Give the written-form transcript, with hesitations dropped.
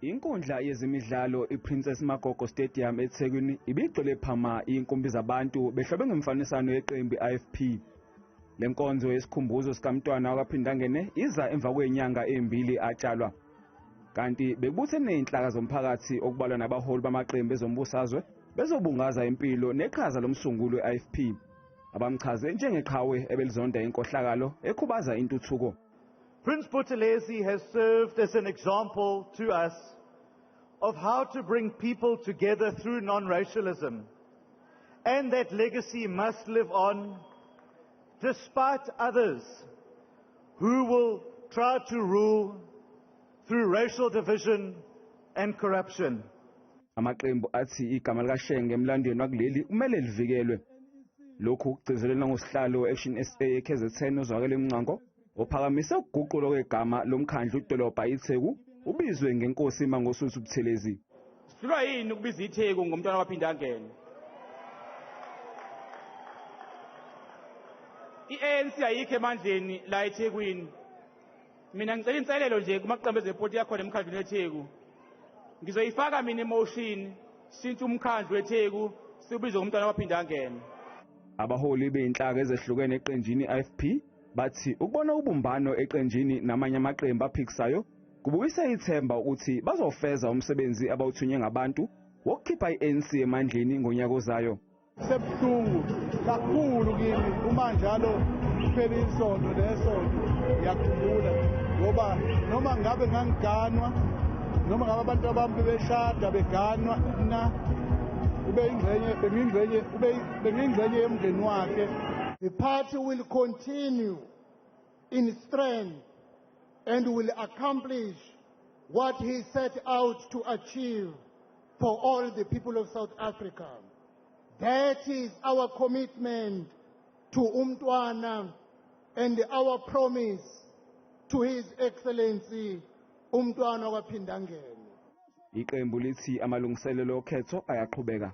Inkundla yezemidlalo iPrincess Magogo Stadium eThekwini ibigcwele phama inkumbi zabantu behlobe ngemfaniswano yeqembu i-IFP. Le nkonzo yesikhumbuzo sikaMntwana wakwaPhindangene iza emva kwezinyanga ezimbili atshalwa. Kanti bekubuthene inhlaka zomphakathi okubalwa nabaholi bamaqembu ezombusazwe bezobungaza impilo neqhaza lomsunguli we-IFP. Abamchaze njengeqhawe ebelizonda inkohlakalo ekhubaza intuthuko. Prince Buthelezi has served as an example to us of how to bring people together through non-racialism. And that legacy must live on despite others who will try to rule through racial division and corruption. Amaqembu athi igama likaShenge emlandweni wakuleli kumele livikelwe. Lokhu kugcizelelwa ngusihlalo we-Action SA eKZN uZwakele Mncwango ophakamise ukuguqulwa kwegama lomkhandlu udolobha iTheku ubizwe ngenkosi Mangosuthu Buthelezi. Sihlulwa yini ukubiza iTheku ngomntwana waPhindangene? I-ANC ayikho emandleni la eThekwini. Mina ngicela inselelo nje kumaqembu ezepolitiki akhona emkhandlwini weTheku. Ngizoyifaka mina emotion shintshe umkhandlu weTheku siwubize ngomntwana waPhindangene. Abaholi beyinhlaka ezehlukene eqenjini i-IFP bathi ukubona ubumbano eqenjini namanye amaqembu aphikisayo kubuyisa ithemba ukuthi bazofeza umsebenzi abawuthunywe ngabantu wokukhipha i-ANC emandleni ngonyaka ozayo. Sebuhlungu kakhulu kimi uma njalo kuphela isonto nesonto ngiyakhumbula ngoba noma ngabe ngangiganwa noma ngabe abantu abami bebeshada beganwa na ube ingxenye bengingxenye ube bengingxenye yomndeni wakhe. The party will continue in strength and will accomplish what he set out to achieve for all the people of South Africa. That is our commitment to Umntwana and our promise to His Excellency Umntwana wakwaPhindangene. Iqembu lithi amalungiselelo okhetho ayaqhubeka.